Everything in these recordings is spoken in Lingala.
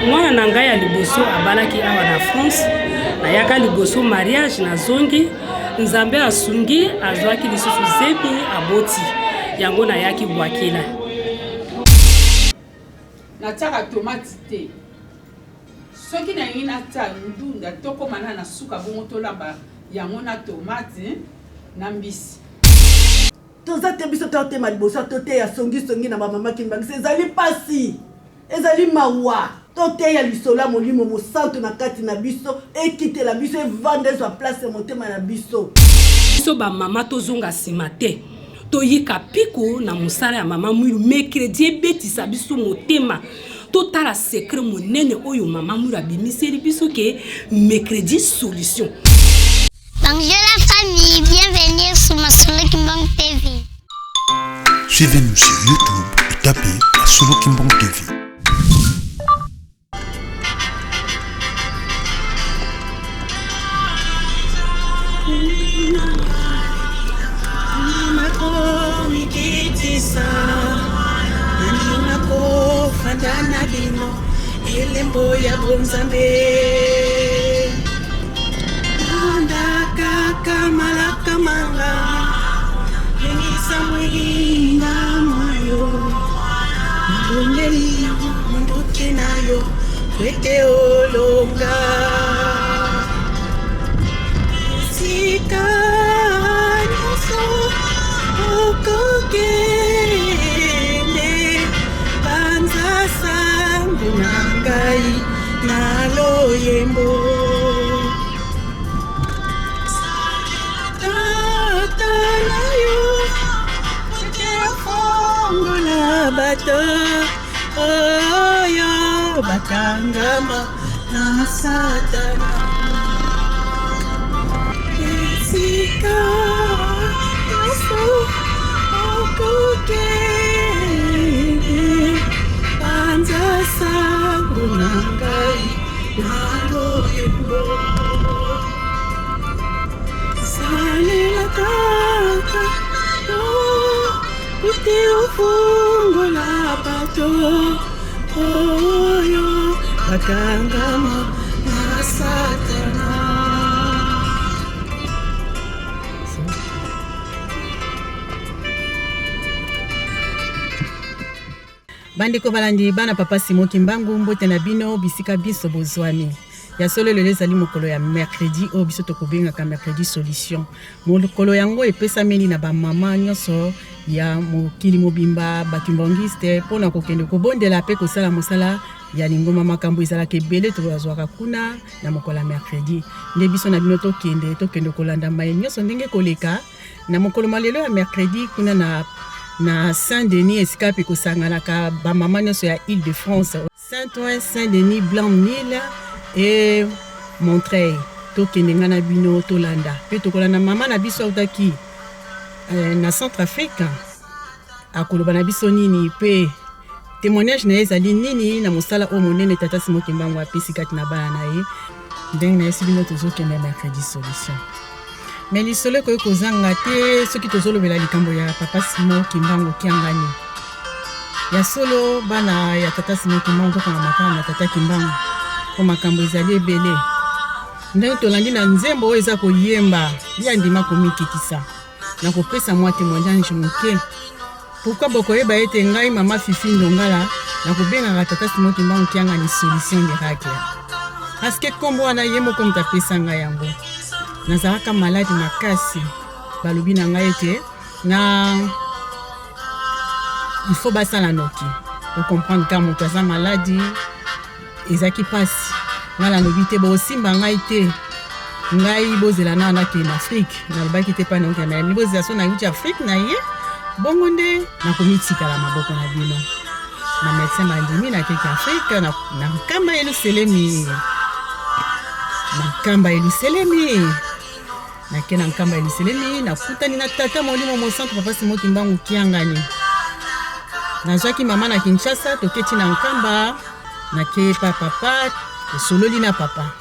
Mwana na ngai ya liboso abalaki awa na France, nayaka liboso mariage, nazongi, Nzambe asungi, azwaki lisusu zemi, aboti, yango nayaki bwakela. Natiaka tomate te soki nalingi natia ndunda tokoma na na suka bongo tolamba yango na tomate na mbisi. Toza te biso totema liboso toteya songi songi na ba mama kimbangisa ezali pasi ezali mawa toteya lisolo ya molimo mosantu na kati na biso ekitela biso evanda ezwa place ya motema na biso. Biso ba mama tozonga sima te toyika piko na mosala ya mama Mwilu mercredi ebetisa biso motema totala secret monene oyo mama Mwilu abimiseli biso ke mercredi solution. Bonjour la famille, bienvenue sur Masolo Kimbang TV. Suivez-nous sur YouTube et tapez Masolo Kimbang TV. Elembo ya bonzambe Landa kaka malaka manga Lengisa mwinga mwayo Mabondeli mondoki na yo Kwete olonga Esika nyonso okokende Panza sango na ngai na loyembo Tata na yo ete afongola bato oyo bakangama na Satana esika nyonso okokende panza sango na ngai na loyembo salela kaka ete ofungola bato oyo bakangama na satana. Bandeko balandi bana papa Simon Kimbangu, mbote na bino bisika binso bozwami. Ya solo lelo ezali mokolo ya mercredi oyo biso tokobengaka mercredi solution. Mokolo yango epesameli na ba mama nyonso ya mokili mobimba ba kimbanguiste mpo na kokende kobondela mpe kosala mosala ya lingomba. Makambo ezalaka ebele tozwaka kuna na mokolo ya mercredi, nde biso na bino tokende tokende kolanda maye nyonso ndenge koleka na mokolo mwa lelo ya mercredi kuna na na Saint-Denis esika mpe kosanganaka ba mama nyonso ya Île-de-France. Saint-Ouen, Saint-Denis, Blanc-Mesnil et Montreuil. Tokende nga na bino tolanda mpe tokolanda mama na biso autaki eh, na Centrafrique akoloba na biso nini mpe témoignage na ye ezali nini na mosala oyo monene tata Simon Kimbangu apesi kati na bana na ye. Ndenge nayesi bino tozokende mercredi solution. Mais lisolo ekoki kozanga te soki tozolobela likambo ya papa Simon Kimbangu Kiangani. Ya solo bana ya tata Simon Kimbangu tokanga makala na tata Kimbangu mpo makambo ezali ebele. Ndenge tolandi na nzembo oyo eza koyemba, ye andima komikitisa. Nakopesa mwa témoignage moke. Pourquoi bokoyeba ete ngai mama Fifi Ndongala nakobengaka tata Simon Kimbangu Kiangani solution miracle? Parce que kombo wana ye moko moto apesa ngai yango. Nazalaka malade makasi, balobi na ngai ete na il faut basala noki. Ocomprendre ka moto aza maladi Ezalaki mpasi. Ngai nalobi te, bokosimba ngai te. Ngai bozela na nakende na Afrique. Nalobaki te epai naokende na bozela so nauti Afrique na ye bongo nde nakomitikala maboko na bino. Na medecin bandimi nakeki Afrique na, na nkamba Yelusalemi. Na nkamba Yelusalemi. Nake na nkamba Yelusalemi, nakutani na tata Molimo Mosantu Papa Simon Kimbangu Kiangani. Nazwaki mama na Kinshasa, toketi na nkamba, nake pa papa, tosololi na papa.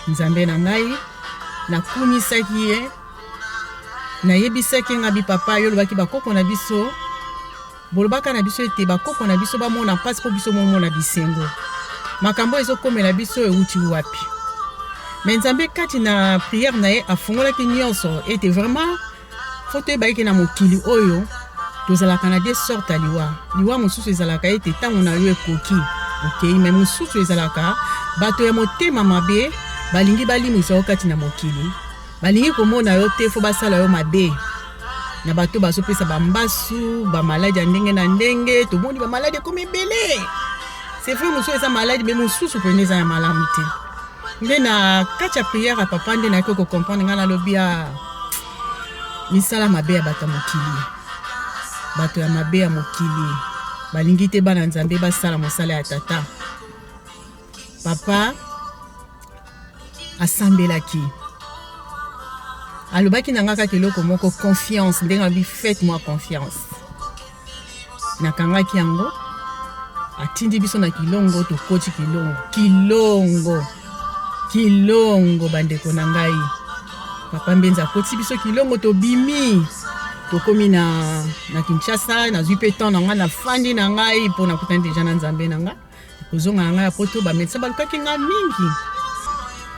Nzambe na ngai, nakumisaki ye, nayebisaki ye ngabi papa, yo olobaki bakoko na biso. Bolobaka na biso ete bakoko na biso bamona mpasi mpo biso momona bisengo. Makambo oyo ezokomela biso euti wapi? Mais Nzambe kati na prière na ye afungolaki nyonso ete vraiment fo toyeba eke na mokili oyo tozalaka na de sorte ya liwa. Liwa mosusu ezalaka ete ntango na yo ekoki okei, me mosusu ezalaka bato ya motema mabe balingi balimwisa yo kati na mokili, balingi komona yo te fo basala yo mabe na bato bazopesa bambasu bamaladi ya ndenge na ndenge. Tomoni bamaladi ekomi ebele, c'est vrai, mosusu eza maladi me mosusu mpenza eza ya malamu te. Nde na kati ya prière ya papa nde nayaki kocomprendre ngai, nalobi ya misala mabe ya bato ya mokili, bato ya mabe ya mokili balingi te bana Nzambe basala mosala ya tata. Papa asambelaki, alobaki na nga kaka eloko moko, confiance. Ndenge alobi faites moi confiance, nakangaki yango. Atindi biso na Kilongo, tokoti Kilongo, Kilongo, Kilongo. Bandeko na ngai, papa Mbenza akotisi biso Kilongo, tobimi, tokomi na Kinshasa. Nazwi mpe temps na ngai, nafandi na ngai mpo nakutani deja na Nzambe na ngai. Kozonga na ngai ya poto, bamédecin balukaki ngai mingi,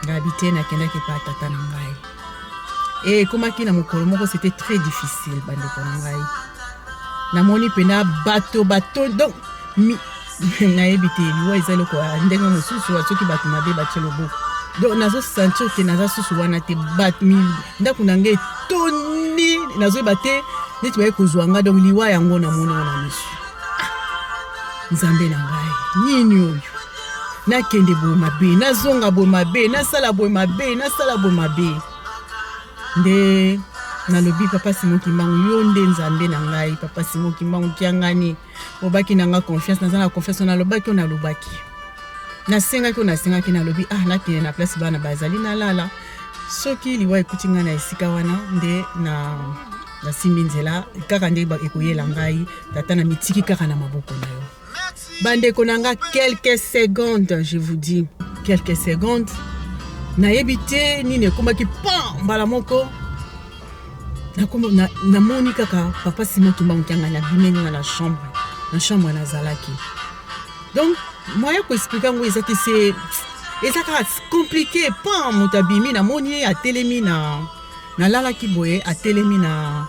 ngabi te, nakendaki epa tata na ngai. E ekomaki na mokolo moko, c'était très difficile, bandeko na ngai. Namoni mpena bato bato donc nayebi te, liwa eza eloko ya ndenge mosusu soki bato mabe batie loboko. Donc nazosentir ke naza susu wana te, bato, ndako na ngai etondi, nazoyeba te neti baye kozwa nga. Donc liwa yango namoni ngo na miso. Nzambe na ngai, nini oyo? Nakende boye mabe, nazonga boye mabe, nasala boye mabe, nasala boye mabe. Nde nalobi: Papa Simon Kimbangu, yo nde Nzambe na ngai. Papa Simon Kimbangu Kiangani, obaki na nga confiance, naza na confiance. Nalobaki oyo nalobaki, nasengaki oyo nasengaki. Nalobi: ah, nakende na place bana bazali, nalala. Soki liwa ekuti ngai na esika wana, nde na nasimbi nzela kaka nde ekoyela ngai. Tata, na mitiki kaka na maboko na yo. Bandeko na nga, quelques secondes, je vous dis, quelques secondes, nayebi te nini ekomaki pan mbala moko. Namoni kaka papa Simon Kimbangu Kiangani abimeli nga na chambre, na chambre nazalaki. Donc moyen koexpliquer yango eza te, se eza kaka compliqué. Pan, moto abimi, namoni ye atelemi na, nalalaki boye, atelemi na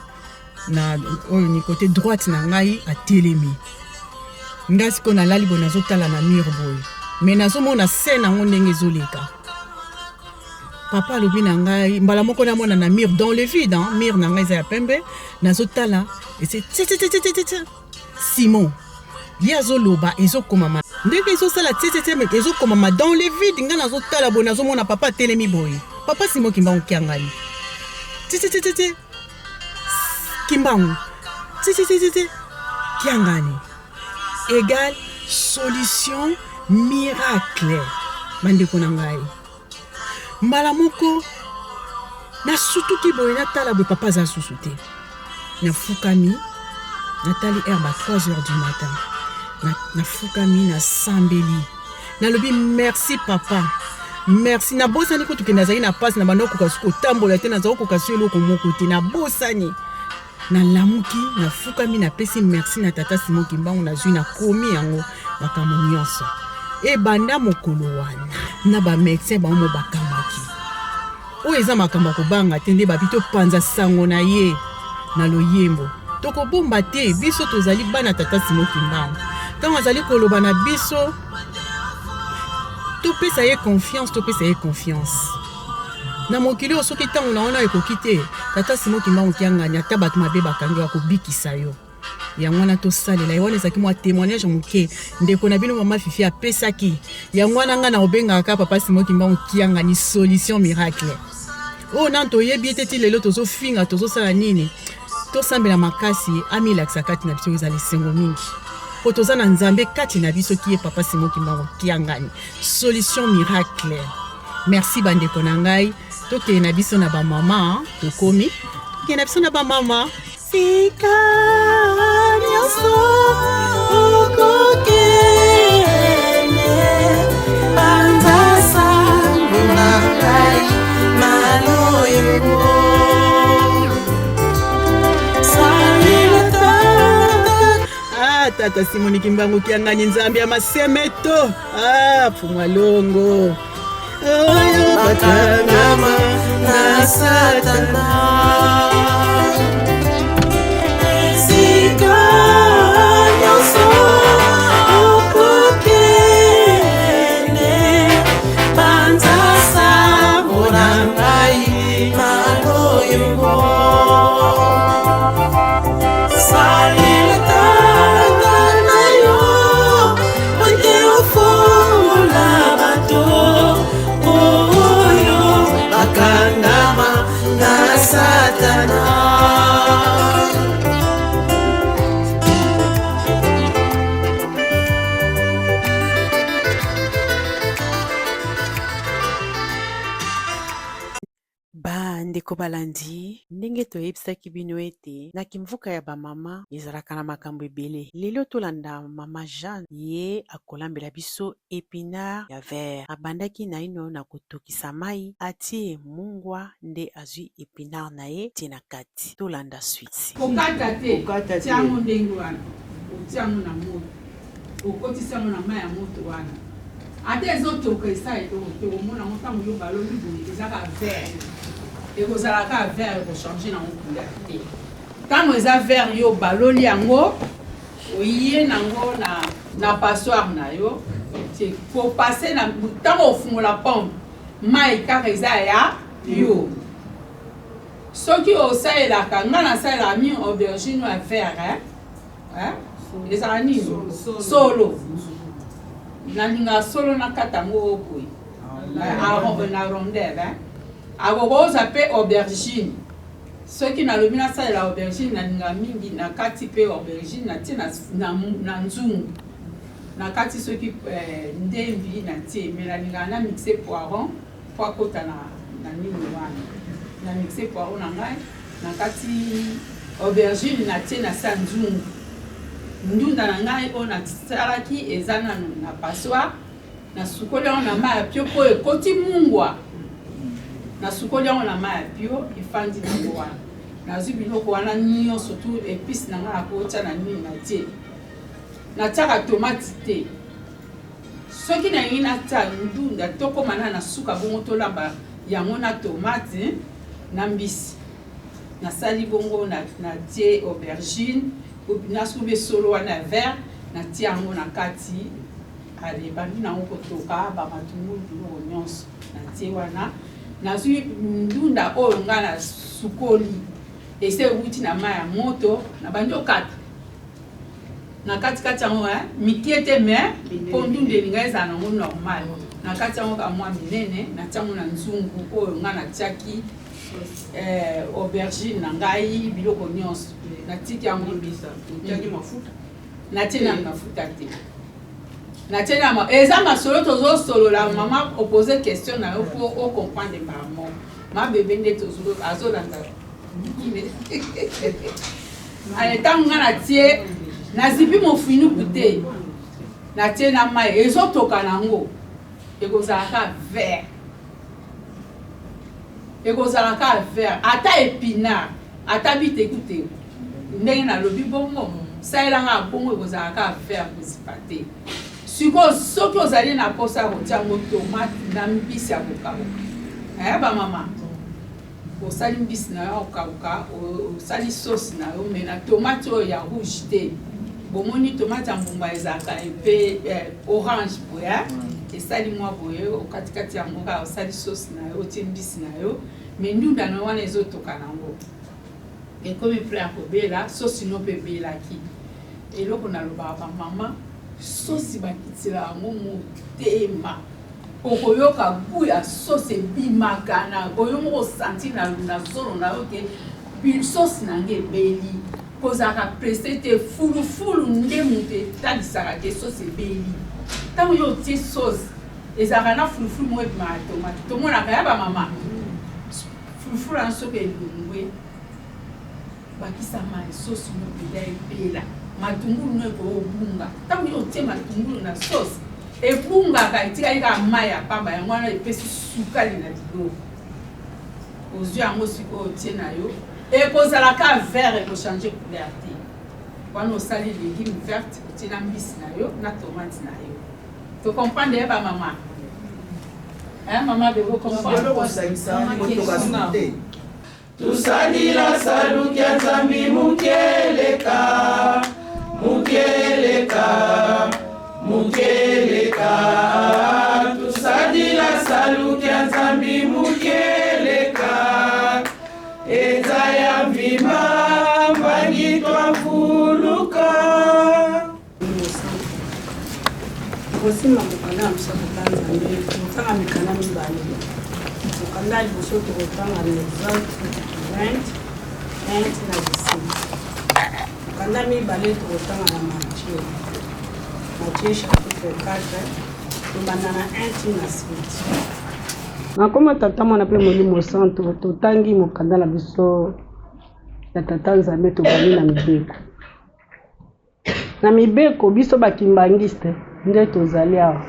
oyo ni côté droite na ngai atelemi. Ngai sikoyo nalali boye, nazotala na mur boye, mais nazomona scène yango ndenge ezoleka. Papa alobi na ngai mbala moko, namona na mur, dans le vide, hein, mur na ngai eza ya pembe, nazotala ese tititititi. Simon ye azoloba, ezokomama ndenge ezosala tititi, ezokomama dans le vide. Ngai nazotala boye, nazomona papa atelemi boye, papa Simon Kimbangu Kiangani, titititi Kimbangu, titititi Kiangani égale solution miracle. Bandeko na ngai, mbala moko nasutuki boye, natala boye, papa aza susu te. Nafukami, natali heure ba 3 heures du matin. Nafukami, nasambeli, nalobi: merci papa, merci. Nabosani kutu ke nazali na mpasi na banda kokoka su kotambola te, nazali kokoka su eloko moko te. Nabosani, nalamuki, nafukami, napesi merci na tata Simon Kimbangu. Nazwi, nakomi yango makambo nyonso ebanda mokolo wana. Na bamédecin bango mo bakamwaki, oyo eza makambo ya kobanga te. Nde babi topanza sango na ye na loyembo, tokobomba te, biso tozali bana tata Simon Kimbangu. Ntango azali koloba na biso, topesa ye confiance, topesa ye confiance na mokili oyo. Soki ntango na wana ekoki te, tata Simon Kimbangu Kiangani, ata bato mabe bakangi yo, akobikisa yo. Yango wana tosalela ye. Wana ezalaki mwa témoignage moke ndeko na bino mama Fifi apesaki. Yango wana ngai na obengaka kaka papa Simon Kimbangu Kiangani solution miracle. Oyo nanu toyebi ete ti lelo tozofinga, tozosala nini? Tosambela makasi, amilakisa kati na biso. Ezala esengo mingi mpo toza na Nzambe kati na biso, ki ye papa Simon Kimbangu Kiangani solution miracle. Merci bandeko na ngai. Tokende na biso na bamama, tokomi, tokende na biso na bamama. Sika nyonso okokende, panza sango na ngai na loyembo, salela tata. Tata Simoni Kimbangu Kiangani, Nzambe ya masemeto. Ah, Pfumwa Longo. Oyo bakangama na satana esika nyonso okokende panza sango na ngai maloyongo salela tata na yo po ete ofongola bato oyo bakangama na satana. Ba ndeko balandi, ndenge toyebisaki bino ete na kimvuka ya ba mama ezalaka na makambo ebele, lelo tolanda mama Jeanne, ye akolambela biso epinard ya vert. Abandaki naino na kotokisa mayi, atie mungwa nde azui epinard na ye tie na kati. Tolanda suite. Kokata te, tia yango ndenge wana, otie yango na moto, okotisi yango na mayi ya moto wana, ata ezotoka esala eloko te, okomona yango ntango yo obaloli boye eza kaka vert, ekozala kaka vert, ekochange nango couleur te. Ntango eza vert yo obaloli yango, oye nango na, na passoire na yo, otie kopase na ntango ofungola pompe, mayi kaka eza ya yo. Soki osalelaka, nga nasalelaka mingi aubergine oyo ya vert eh? Eh? Ezalaka nini? Solo. Nalingaka solo nakata yango oyo boye na rondelle eh? Akoki kozwa mpe aubergine. Soki nalobi nasalela aubergine, nalingaka mingi nakati mpe aubergine natie na, na, na nzungu nakati soki eh, ndembi natie, mais nalingaka na mixe poiron po akota na, na nini wana na mixe poireau na ngai na kati aubergine na tie na sa nzungu ndunda na ngai oyo nasalaki eza nanu na passoire nasukoli yango na mai ya pio mpo ekoti mungwa nasukoli yango na mai ya pio efandi nango wana nazwi biloko wana nyonso tu epice na ngai nakotya na nini natie natiaka tomate te Soki nalingi natia ndunda tokoma na na suka bongo tolamba yango na tomate na mbisi. Nasali bongo na natie aubergine nasubi solo wana ya vert natie yango na kati ale ebandi nango kotoka ba matungulu biloko nyonso natie wana nazwi ndunda oyo nga nasukoli esi ewuti na mai ya moto nabandi okata na kati kati yango eh, mikie te mais mpo ndunda elinga ezala nango normal na kati yango ka mwa minene natia yango na nzungu oyo ngai natiaki eh, aubergine na ngai biloko nyonso natiki yango natie na mafuta te natie na eza masolo tozosolola mama opose question na yo mpo ocomprendre mbala moko ma bebe nde azolanda Ale ntango nga natie nazipi mofinuku te natie na mai ezotoka nango ekozala ka vert ekozala ka vert ata epinard ata bitekuteku ndenge nalobi bongo salela nga bongo ekozala ka vert kozipa te sikoyo soki ozali na mposa ya kotia yango tomate na mbisi ya kokauka eh, bamama Osali mbisi na yo ya kokauka, osali sauce na yo mais na tomate oyo ya rouge te. Bomoni tomate ya mbumba ezalaka mpe eh, orange boye eh? Esali mwa boye okatikati yango kaka osali sauce na yo otie mbisi na yo mais ndunda na yo wana ezotoka nango ekomi près ya kobela sauce no mpe ebelaki. Eloko nalobaka bamama sauce bakitisela yango motema. Okoyoka gout ya sauce ebimaka na oyo moko osentir na, na zolo na yo ke sauce na ngai ebeli. Kozalaka presse te, fulufulu nde moto etalisaka ke sauce ebeli. Ntango yo otie sauce ezalaka na fulufulu moko ebimaka ya tomate, tomonaka ya bamama fulufulu wana soki elongwe Bakisa mayi sauce no peda epela matungulu no ekoki obunga ntango yo otie matungulu na sauce ebungaka etikali kaka mayi ya pamba yango wana epesi sukali na biloko ozwi yango sikoyo otie na yo ekozala ka vert ekochange couleur te. Wana osali legume verte otie na mbisi na yo na tomate na yo. To comprendre ye ba mama? Hein mama bebo comprendre. Tusadila saluki ya Nzambi mukeleka, mukeleka, mukeleka. Tusadila saluki ya Nzambi mukeleka. Eza ya mvima mbangi twafuluka. Tokosimba mokanda na biso ya Tata Nzambe, tokotanga mikanda mibale. Mokanda ya liboso tokotanga na Exode 20, 1 na 17. Mokanda mibale tokotanga na Matthieu, Matthieu chapitre 4, tobanda na 1 ti na 7. Na nkombo ya Tata, Mwana mpe Molimo Santu, totangi mokanda na biso ya Tata Nzambe, tobandi na mibeko. Na mibeko biso ba kimbanguiste nde tozali awa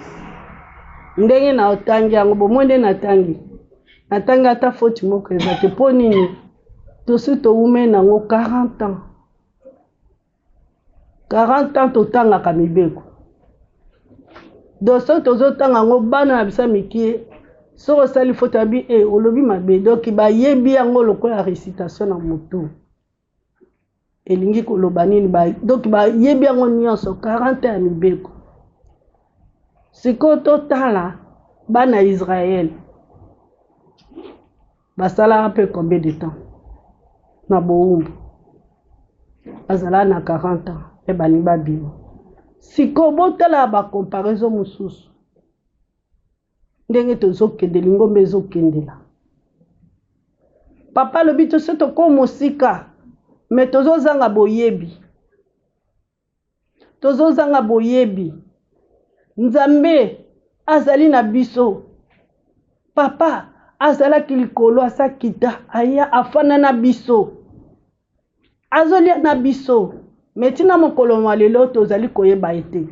ndenge na otangi yango bomoi nde natangi natangi ata foti moko eza te mpo nini tosi towumeli nango 40 ans 40 ans totangaka mibeko donc soki tozotanga yango bana na biso ya mikie soki osali foti abi e olobi mabe donc bayebi yango lokola recitation na motu Elingi koloba nini? Ba, donc bayebi yango nyonso 40 ya mibeko. Sikoyo totala bana ya Israël basalaka mpe combien de temps na bowumbu? Bazalaka na 40 ans mpe balingi babima. Sikoyo botala ba comparaison mosusu ndenge tozokende lingomba ezokendela papa alobi tosi tokoma mosika me tozozanga boyebi tozozanga boyebi nzambe azali na biso papa azalaki likolo asakita aya afanda na biso azolia na biso me ntina mokolo mwa lelo tozali koyeba ye te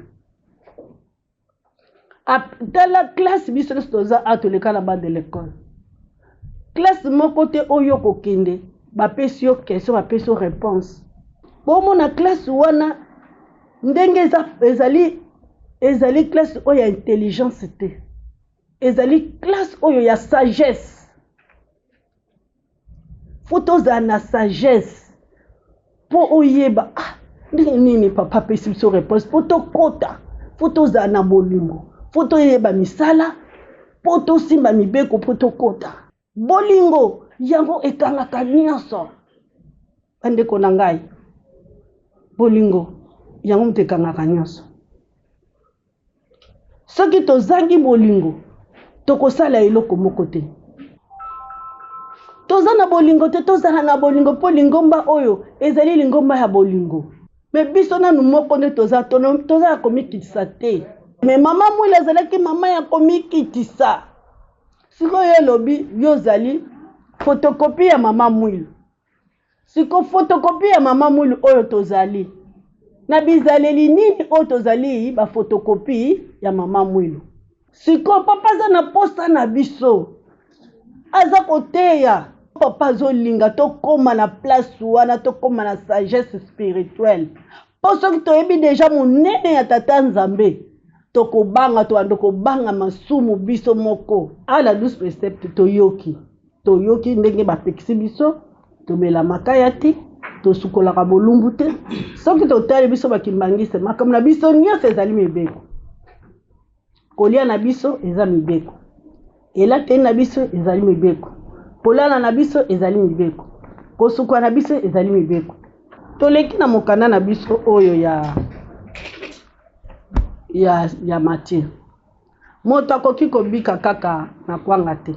Tala classe biso nyonso toza awa toleka na bande de l'école classe moko te oyo okokende bapesi yo question bapesi yo réponse bomona classe wana ndenge eza ezali ezali classe oyo ya intelligence te ezali classe oyo ya sagesse Faut tozala na sagesse po oyeba ah ndenge nini papa apesi biso reponse po tokota faut tozala na bolingo faut toyeba misala po tosimba mibeko po tokota bolingo yango ekangaka nyonso bandeko na ngai bolingo yango moto ekangaka nyonso Soki tozangi bolingo, tokosala eloko moko te. Toza na bolingo te, tozala na bolingo mpo lingomba oyo ezali lingomba ya bolingo. Me biso nanu moko nde toza toza ya komikitisa te. Me mama Mwila azalaki mama ya komikitisa. Sikoyo yo olobi yo ozali photocopie ya mama Mwilu. Siko photocopie ya mama Mwilu oyo tozali na bizaleli nini oyo tozali ba photocopie ya mama Mwilu? Siko papa aza na posa na biso, aza koteya papa azolinga tokóma na place wana, tokóma na sagesse spirituelle, mpo soki toyebi deja monene ya tata Nzambe tokobanga, tobanda kobanga masumu biso moko. Ala douce precepte toyoki Toyoki ndenge bapekisi biso tomela makaya te, tosukolaka bolumbu te. Soki totali biso ba kimbanguiste, makambo na biso nyonso ezali mibeko. Kolia na biso eza mibeko, elateli na biso ezali mibeko, kolala na biso ezali mibeko, kosukola na biso ezali mibeko. Toleki na mokanda na biso oyo ya ya ya Matthieu. Moto akoki kobika kaka na kwanga te,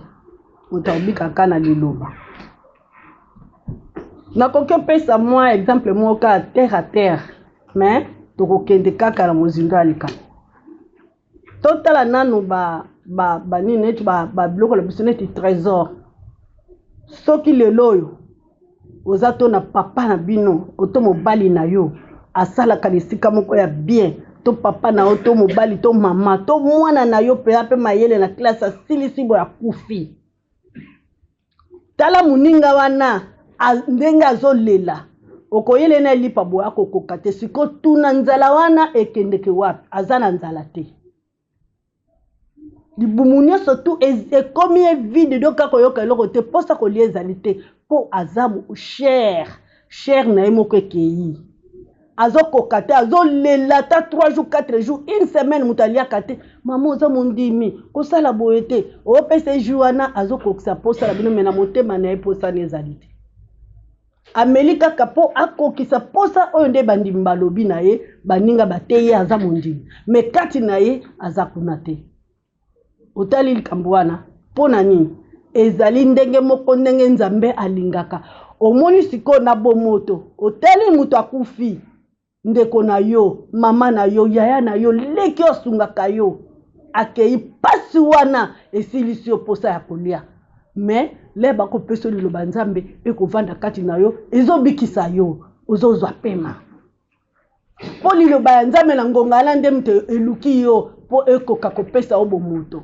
moto akobika kaka na liloba. Nakoki opesa mwa exemple moko kaka terre à terre, mais tokokende kaka na mozindo ya likambo. Totala nanu ba ba ba nini neti ba ba biloko na biso neti tresor. Soki lelo oyo oza to na papa na bino oto mobali na yo asalaka na esika moko ya bien to papa na yo to mobali to mama to mwana na yo mpenza mpe mayele na klase asilisi boye akufi tala moninga wana ndenge azolela Okoyela ye na lipa boye akokoka te. Sikoyo tuna nzala wana ekendeke wapi? Aza na nzala te. Libumu nyonso tu ekomi ye vide, donc akoyoka eloko te, mposa kolia ezali te, mpo aza cher cher na ye moko ekei, azokoka te, azolela ata 3 jours, 4 jours, une semaine, moto aliaka te. Mama oza mondimi, kosala boye te. Opesa ye jus wana, azokokisa mposa na bino, me na motema na ye mposa na ezali te. Ameli kaka mpo akokisa mposa oyo nde bandimi balobi na ye, baninga bateyi ye aza mondimi, me kati na ye aza kuna te. Otali likambo wana mpo na nini? Ezali ndenge moko ndenge Nzambe alingaka. Omoni sikoyo na bomoto, otali moto akufi, ndeko na yo, mama na yo, yaya na yo, leki oyo asungaka yo akei, mpasi wana esilisi yo mposa ya kolia. Me le bakopesa yo liloba Nzambe ekovanda kati na yo, ezobikisa yo, ozozwa pema. Mpo liloba ya Nzambe na ngonga wana nde moto eluki yo mpo ekoka kopesa yo bomoto.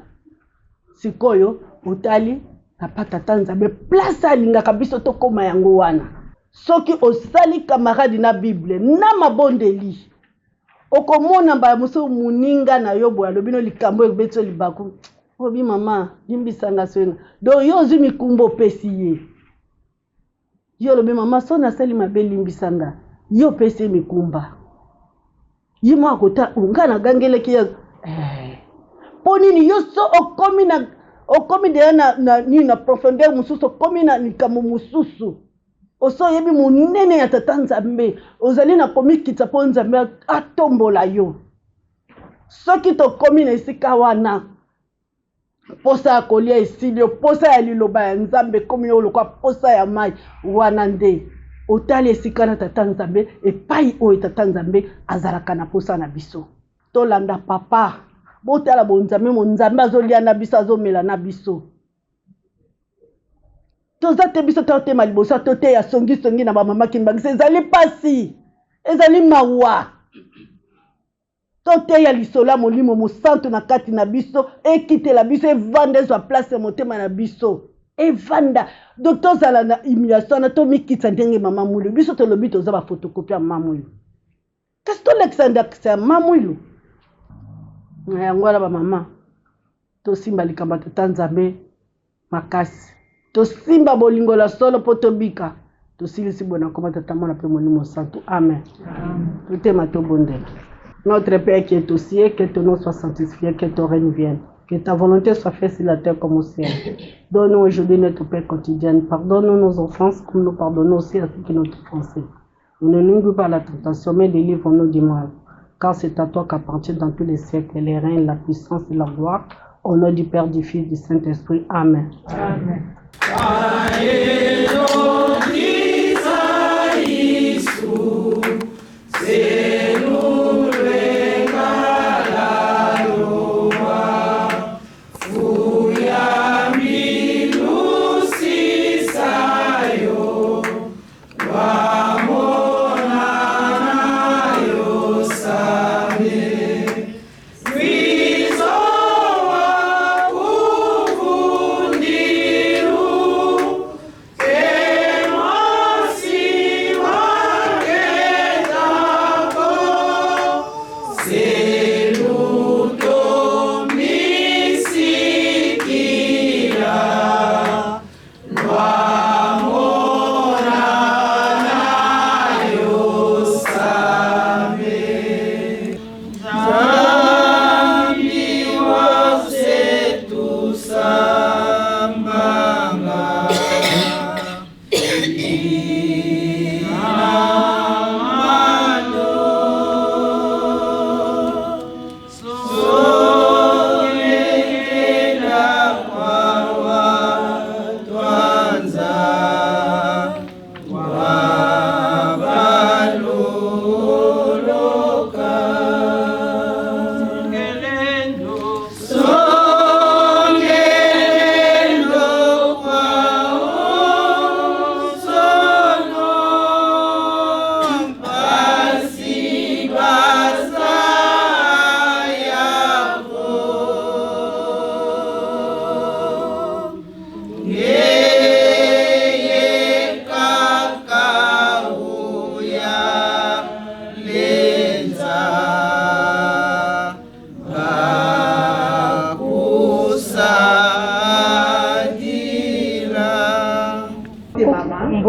Sikoyo otali na pa Tata Nzambe, place alingaka biso tokóma yango wana. Soki osali camarade na Bible na mabondeli, okomona mbala mosusu moninga na yo boye alobi no likambo ebeti yo libaku, obi mama limbisanga soyena. Donc yo ozwi mikumba opesi ye, yo olobi mama so nasali mabe limbisanga, yo opesi ye mikumba, ye moko akota nga nagangelaki ye mpo nini? Yo so okomi na okomi deya na, na nini na profondeur mosusu, okomi na likambo mosusu, oso oyebi monene ya Tata Nzambe, ozali na komikitisa mpo Nzambe atombola yo. Soki tokomi na esika wana, mposa ya kolia esili yo, mposa ya liloba ya Nzambe ekomi yo lokola mposa ya mai. Wana nde otali esika na Tata Nzambe, epai oyo Tata Nzambe azalaka na mposa na biso. Tolanda papa, botala bonzambe, monzambe azolia na biso, azomela na biso. Toza te biso totema liboso, toteya songisongi na bamama Kimbangisa. Ezali mpasi, ezali mawa. Toteya lisolo ya Molimo Mosantu na kati na biso, ekitela biso, evanda, ezwa place ya motema na biso, evanda. Donc tozala na humiliation wana, tomikitisa ndenge mama Mwilu. Biso tolobi toza bafotocopie ya mama Mwilu, kasi tolekisa ndakisa ya mama Mwilu na yango wana. Bamama, tosimba likambo ya Tata Nzambe makasi, tosimba bolingo la solo mpo tobika. Tosilisi boye na koma Tata, Mwana mpe Molimo Santu. Amen. Totema, tobondela. Notre Père qui est au ciel, que ton nom soit sanctifié, que ton règne vienne. Que ta volonté soit faite sur la terre comme au ciel. Donne-nous aujourd'hui notre pain quotidien. Pardonne-nous nos offenses comme nous pardonnons aussi à ceux qui nous ont offensés. Et ne nous induis pas à la tentation, mais délivre-nous du mal. Car c'est à toi qu'appartient dans tous les siècles les règnes, la puissance et la gloire. Au nom du Père, du Fils, du Saint-Esprit. Amen. Amen.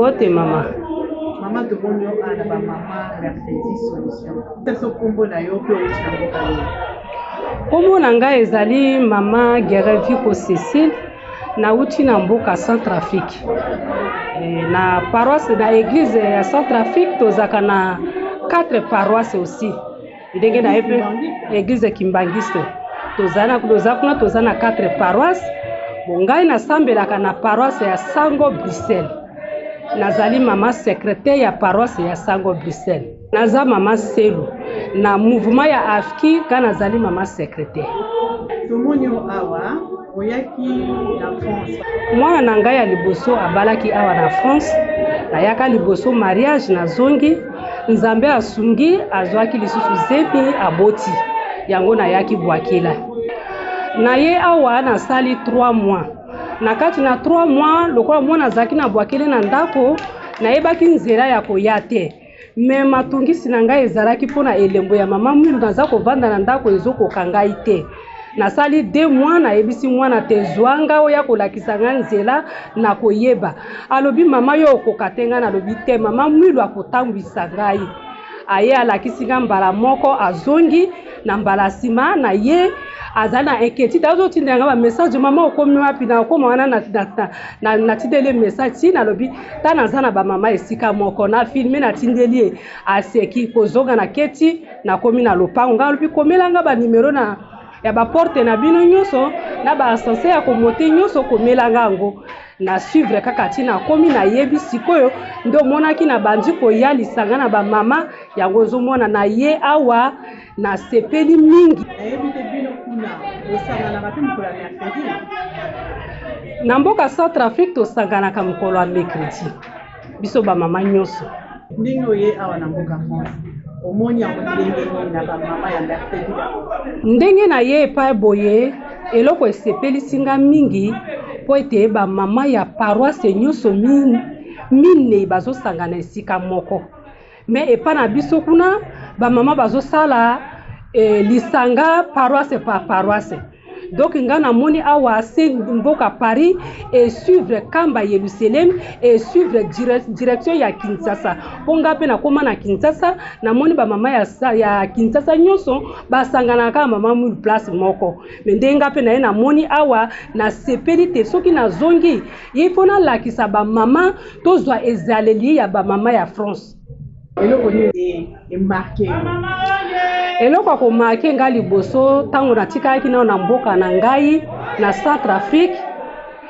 Mbote mama. Mama tomoni yo awa na ba mama mercredi solution. Pesa kombo na yo mpe outi na mboka nini? Kombo na ngai ezali mama Gereviko Cecile, nauti na mboka Centrafrique. Eh, na paroisse na église ya Centrafrique tozalaka na quatre paroisses aussi. Ndenge na ye mpe église kimbanguiste toza na toza kuna toza na quatre paroisse. Bon, ngai nasambelaka na paroisse ya Sango Bruxelles. Nazali mama secrétaire ya paroisse ya Sango Bruxelles. Naza mama Selu na mouvement ya AFKI, nga nazali mama secrétaire. Tomoni yo awa oyaki na France. Mwana na ngai ya liboso abalaki awa na France. Nayaka liboso mariage, nazongi. Nzambe asungi, azwaki lisusu zemi, aboti. Yango nayaki bwakela. Na ye awa nasali 3 mois. Na kati na 3 mois, lokola mwana azalaki na bwakele na ndako, nayebaki nzela ya koya te. Me matungisi na ngai ezalaki mpo na elembo ya mama Mwilu, naza kovanda na ndako ezokoka ngai te. Nasali 2 mois, nayebisi mwana te zwa nga oya kolakisa nga nzela na koyeba. Alobi mama yo okoka te, ngai nalobi te mama Mwilu akotambwisa ngai. Aye alakisi nga mbala moko, azongi na mbala nsima na ye azali na inquiétude, azotindela nga ba message mama okomi wapi? Na okoma wana natindeli ye message ti nalobi ta naza na ba mama esika moko na filme natindeli ye, aseki kozonga na keti nakomi na lopango. Ngai alobi komela nga ba numero na ya ba porte na bino nyonso na ba ascenseur ya komote nyonso, komela nga yango na suivre kaka ti nakomi nayebi sikoyo. Nde omonaki na bandi koya lisanga na ba mama yango ozomona na ye awa nasepeli mingi. Nayebi te bino kuna bosanganaka mpe mokolo ya mercredi? Na mboka Centrafrique tosanganaka mokolo ya mercredi biso ba mama nyonso. Ndenge oye awa na mboka France omoni yango ndenge nini na ba mama ya mercredi? Ndenge na ye epai boye, eloko esepelisi nga mingi mpo ete ba mama ya paroisse nyonso minei bazosangana esika moko. Me epai na biso kuna ba mama bazosala lisanga paroisse par paroisse. Donc nga namoni awa se mboka Paris et suivre Kamba Yerusalem et suivre direction ya Kinshasa. Po nga pe nakoma na Kinshasa, namoni ba mama ya Kinshasa nyonso basanganaka kaka mama Mwilu place moko. Mais ndenge nga pe naye namoni awa nasepeli te soki nazongi il faut nalakisa ba mama tozwa ezaleli ya ba mama ya France. Eloko nini emarke yo? Eloko ya komarke ngai liboso ntango natikalaki nano na mboka na ngai na Centrafrique,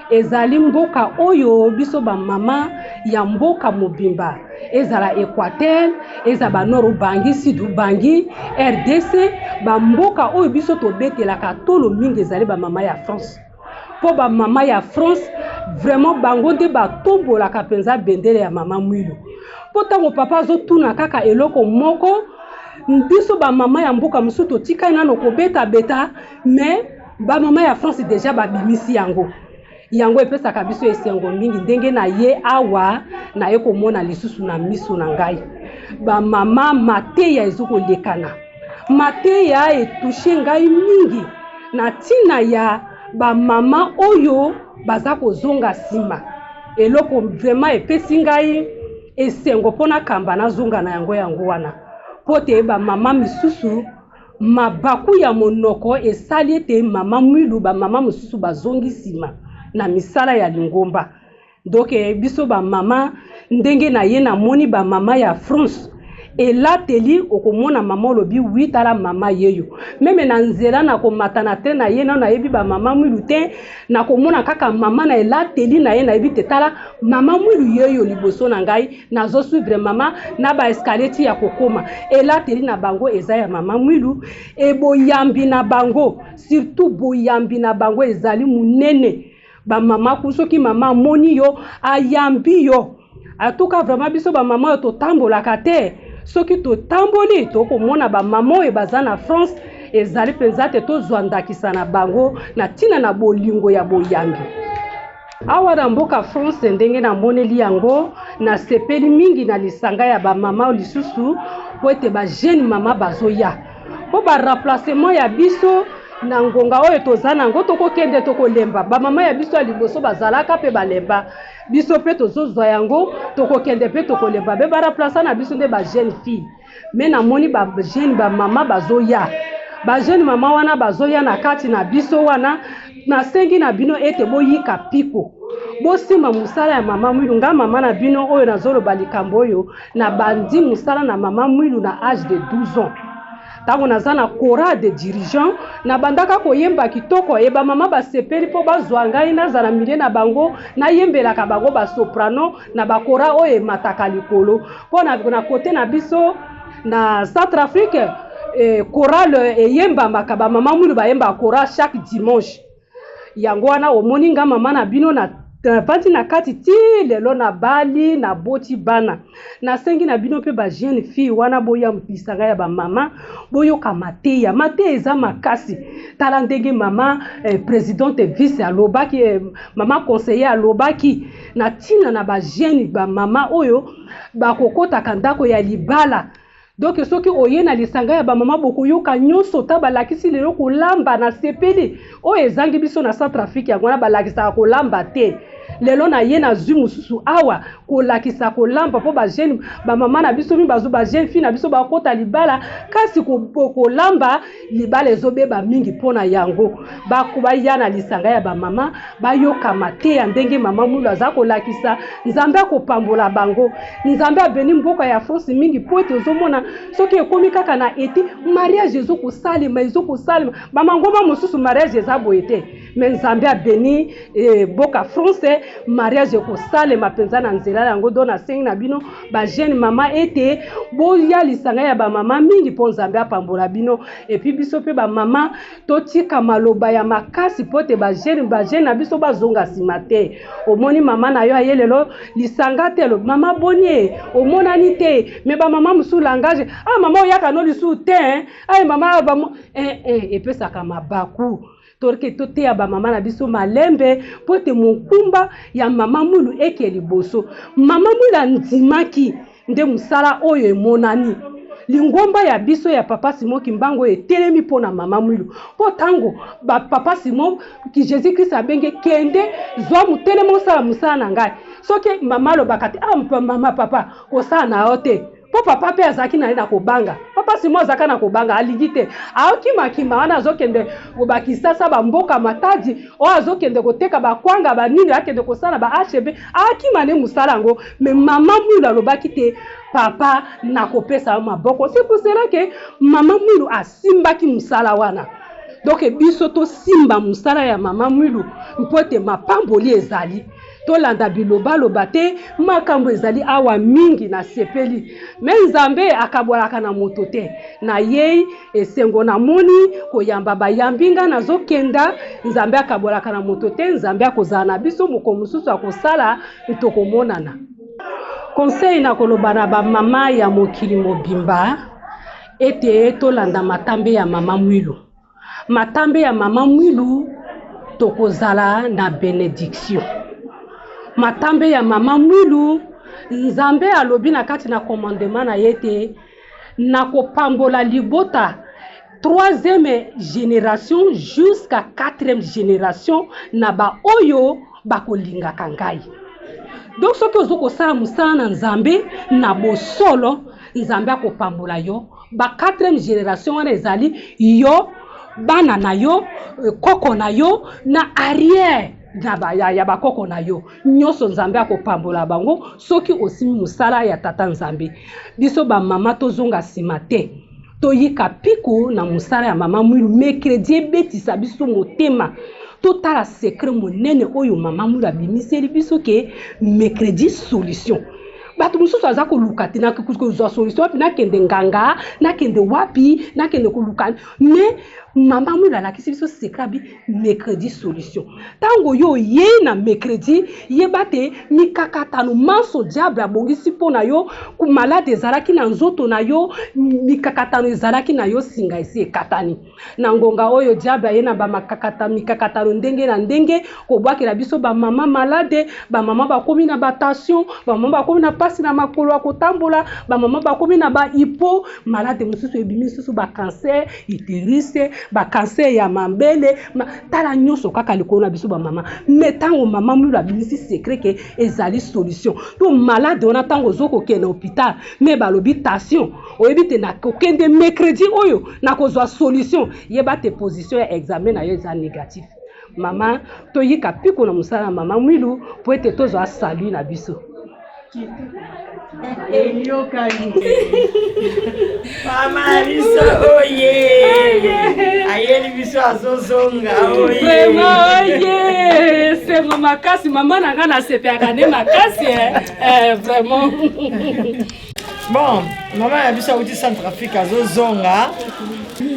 ezali mboka oyo biso ba mama ya mboka mobimba, ezala Équateur, ezala ba Nord Ubangi, Sud Ubangi, RDC, ba mboka oyo biso tobetelaka tolo mingi ezali ba mama ya France. Po ba mama ya France vraiment bango nde batombolaka mpenza bendele ya mama Mwilu. Po ntango papa azotuna kaka eloko moko, biso ba mama ya mboka mosusu totikali nano kobetabeta, mais ba mama ya France deja babimisi yango. Yango epesaka biso esengo mingi ndenge na ye awa naye komona lisusu na miso na ngai ba mama mateya ezokolekana. Mateya etouche ngai mingi na ntina ya ba mama oyo baza kozonga nsima. Eloko vraiment epesi ngai esengo mpo nakamba nazonga na yango yango wana, mpo te ba mama misusu mabaku ya monoko esali ete mama Mwilu ba mama mosusu bazongi nsima na misala ya lingomba. Donc biso ba mama ndenge na ye namoni ba mama ya France elateli, okomona mama olobi wi tala mama yeyo. Meme na nzela na komata na train na ye nano nayebi ba mama Mwilu te, nakomona kaka mama na elateli na ye nayebi te tala mama Mwilu yeyo liboso na ngai, nazo suivre mama na ba escalier ti ya kokoma. Elateli na bango eza ya mama Mwilu e boyambi na bango, surtout boyambi na bango ezali monene. Ba mama ku soki mama amoni yo ayambi yo. En tout cas vraiment biso ba mama oyo totambolaka te, soki totamboli tokomona ba mama oyo baza na France ezali mpenza te tozwa ndakisa na bango na ntina na bolingo ya boyambi. Awa na mboka France ndenge namoneli yango, nasepeli mingi na lisanga ya ba mama lisusu po ete ba jeune mama bazoya. Po ba remplacement ya biso Na ngonga oyo toza na yango, tokokende tokolemba. Bamama ya biso ya liboso bazalaka mpe balemba, biso mpe tozozwa yango, tokokende mpe tokolemba. Be ba remplaçant na biso nde ba jeune fille. Mais namoni ba jeune ba mama bazoya, ba jeune mama wana bazoya na kati na biso wana. Nasengi na bino ete boyika piko, bosimba mosala ya mama Mwilu. Nga mama na bino oyo nazoloba likambo oyo, nabandi mosala na mama Mwilu na age de 12 ans. Ntango naza na chorale de dirigeant, nabandaka koyemba kitoko e bamama basepeli mpo bazwa ngai nazala milieu na bango, nayembelaka bango ba soprano na ba chorale oyo emataka likolo. Mpo na kote na biso na Centrafrique, chorale eyembamaka, bamama Mwilu bayembaka chorale chaque dimanche. Yango wana omoni nga mama na bino na navandi na kati ti lelo, nabali, naboti bana. Nasengi na bino mpe ba jeune fille wana boya lisanga ya ba mama, boyoka mateya. Mateya eza makasi. Tala ndenge mama presidente vice alobaki, mama conseiller alobaki na ntina na ba jeune ba mama oyo bakokotaka ndako ya libala. Donc soki oye na lisanga ya ba mama bokoyoka nyonso ta balakisi lelo kolamba. Na sepeli oyo ezangi biso na Centrafrique, yango wana balakisaka kolamba te. Lelo na ye nazwi mosusu awa kolakisa kolamba mpo ba jeune ba mama na biso mingi bazo ba jeune fille na biso bakota libala, kasi kolamba libala ezobeba mingi. Mpo na yango baya na lisanga ya ba mama, bayoka mateya ndenge mama Mwilu aza kolakisa. Nzambe akopambola bango. Nzambe abeni mboka ya France mingi, po ete ozomona soki ekomi kaka na ete mariage ezokosalema, ezokosalema bamangomba mosusu mariage eza boye te, me Nzambe abeni mboka France, mariage ekosalema mpenza na nzela yango. Do nasengi na bino ba jeune mama ete boya lisanga ya bamama mingi mpo Nzambe apambola bino. Et puis biso mpe bamama totika maloba ya makasi mpo ete ba jeune na biso bazonga nsima te. Omoni mama na yo aye lelo lisanga te, alobi mama boni e omonani te, me bamama mosusu langage ah mama oyaka no lisusu te, ay mama epesaka mabaku. Torke toteya bamama na biso malembe mpo ete mokumba ya mama Mwilu eke liboso. Mama Mwilu andimaki nde mosala oyo emonani. Lingomba ya biso ya Papa Simon Kimbangu oyo etelemi mpo na mama Mwilu, mpo ntango ba Papa Simon ki Jésus Christ abenge kende zwa motelemi osala mosala na ngai, soki mama alobaka te ah mama papa kosala na yo te, mpo papa mpe azalaki na ye na kobanga. Papa Simon azalaka na kobanga, alingi te, aokimakima wana azokende bakisasa bamboka Matadi oyo azokende koteka bakwanga banini, akende kosala ba HB, akima ne mosala yango. Me mama Mwilu alobaki te papa nakopesa yo maboko. C'est pour cela que mama Mwilu asimbaki mosala wana. Donc biso tosimba mosala ya mama Mwilu mpo ete mapamboli ezali. Tolanda bilobaloba te, makambo ezali awa mingi. Nasepeli me Nzambe akabwalaka na moto te. Nayei esengo namoni koyamba bayambi nga nazokenda. Nzambe akabwalaka na moto te, Nzambe akozala na biso, moko mosusu akosala tokomonana. Conseil na koloba na bamama ya mokili mobimba ete tolanda matambe ya mama Mwilu. Matambe ya mama Mwilu tokozala na benediction. Matambe ya mama Mwilu, Nzambe alobi na kati na commandement na ye te nakopambola libota 3e génération jusqu'à 4e génération na baoyo bakolingaka ngai. Donc soki ozo kosala mosala na Nzambe na bosolo, Nzambe akopambola yo. Ba 4e génération wana ezali yo, bana na yo, koko na yo, na arrière na ba, ya, ya bakoko na yo nyonso, Nzambe akopambola bango soki osimi mosala ya tata Nzambe. Biso bamama tozonga nsima te, toyika piko na mosala ya mama Mwilu. Mercredi ebetisa biso motema, totala secret monene oyo mama Mwilu abimiseli biso ke mercredi solution. Bato mosusu aza koluka te kozwa solution wapi, nakende nganga, nakende wapi, nakende koluka, mais mama Mwilu alakisi biso secret abi mercredi solution. Ntango yo oyei na mercredi, yeba te mikakatano manso diable abongisi mpo na yo, malade ezalaki na nzoto na yo, mikakatano ezalaki na yo, singa esi ekatani. Na ngonga oyo diable aye na bamakakata mikakatano ndenge na ndenge kobwakela biso bamama malade, bamama bakomi na batension, bamama bakomi na mpasi na makolo ya kotambola, bamama bakomi na bahipo, malade mosusu ebimi lisusu bacancer uterus, Ba cancer ya mabele, ma, tala nyonso kaka likolo na biso ba mama. Mais tango mama Mwilu abimisi secret ke ezali solution. To malade wana tango ozo kokende na hopital, mais balobi tension, oyebi te nakokende mercredi oyo nakozwa solution, yeba te position ya examen na yo eza negatif. Mama, toyika piko na mosala ya mama Mwilu po ete tozwa salut na biso. Eyokani. Mama na biso oye ayeli biso azozonga oye. Vraiment oye esengo makasi mama na ngai nasepelaka nde makasi eh. Eh, vraiment. Bon, mama na biso awuti Centrafrique azozonga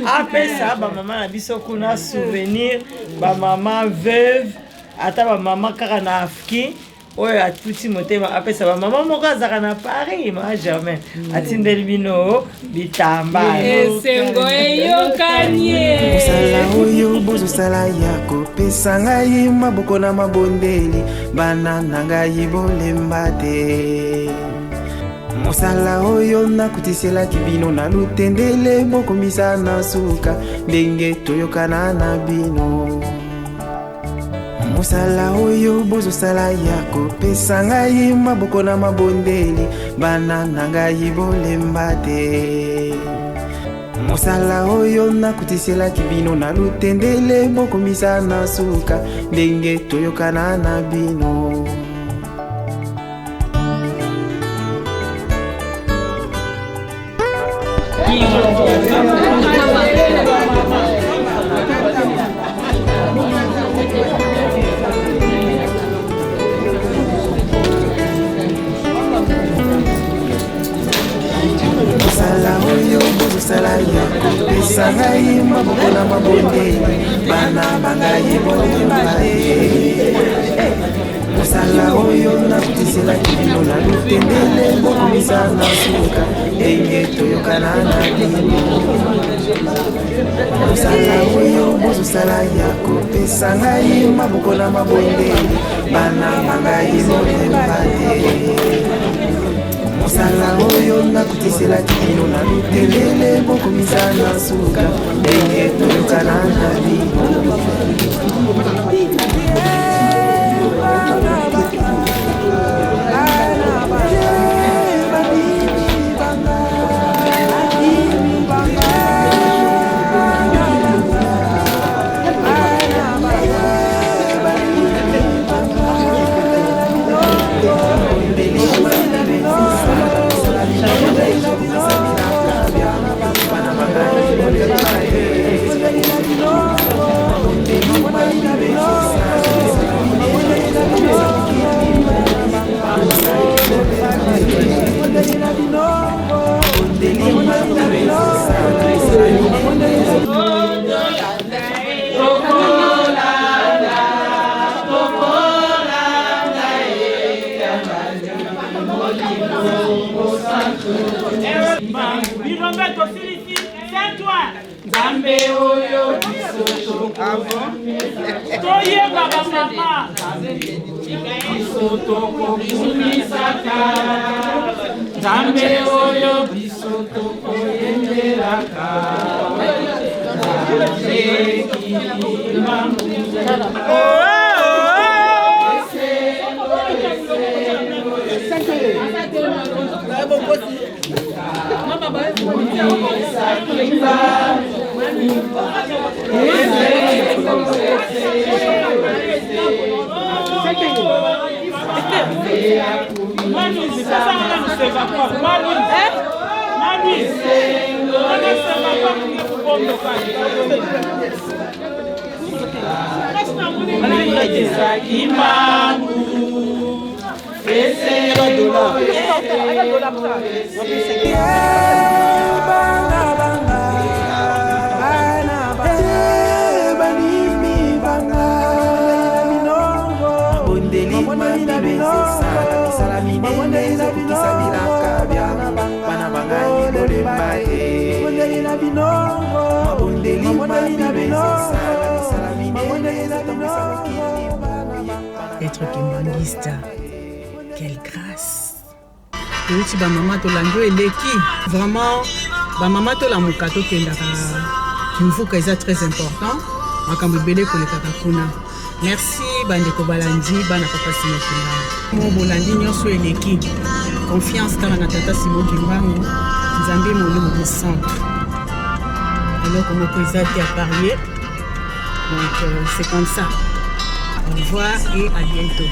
apesa bamama na biso kuna souvenir bamama veuve ata bamama kaka na afki oyo atuti motema apesa bamama moko azalaka na paris ma germain atindeli bino bitamba esengo eyokani mosala oyo bozosala ya kopesa ngai maboko na mabondeli bana na ngai bolemba te mosala oyo nakutiselaki bino na lutendele bokomisa na suka ndenge toyokana na bino mosala oyo bozosala ya kopesa ngai maboko na mabondeli bana na ngai bolemba te mosala oyo nakutiselaki bino na lutendele bokomisa na suka ndenge toyokana na bino. Mosala oyo bozosala ya kopesa ngai maboko na mabondeli bana bangai bolemba te mosala oyo nakutiselaki bino na lutendele bokomisa na suka ndenge toyokana na bino mosala oyo bozosala ya kopesa ngai maboko na mabondeli bana bangai bolemba te mosala oyo nakutiselaki bino na lutelele bokomisa na suka ndenge toyokana na bino. Nzambe oyo biso toyeba bamama biso tokokumisaka Nzambe oyo biso tokoyembelaka Être kimbanguiste, quelle grâce. Touti ba mama tolandi oyo eleki vraiment ba mama tolamuka tokendaka Kimvuka eza très important, makambo ebele ekolekaka kuna. Merci bandeko balandi bana papa Simon Kimbangu. Mo bolandi nyonso eleki confiance kaka na tata Simon Kimbangu, Nzambe molimo mosantu. Eloko moko eza te à parier. Donc euh, c'est comme ça. Au revoir et à bientôt.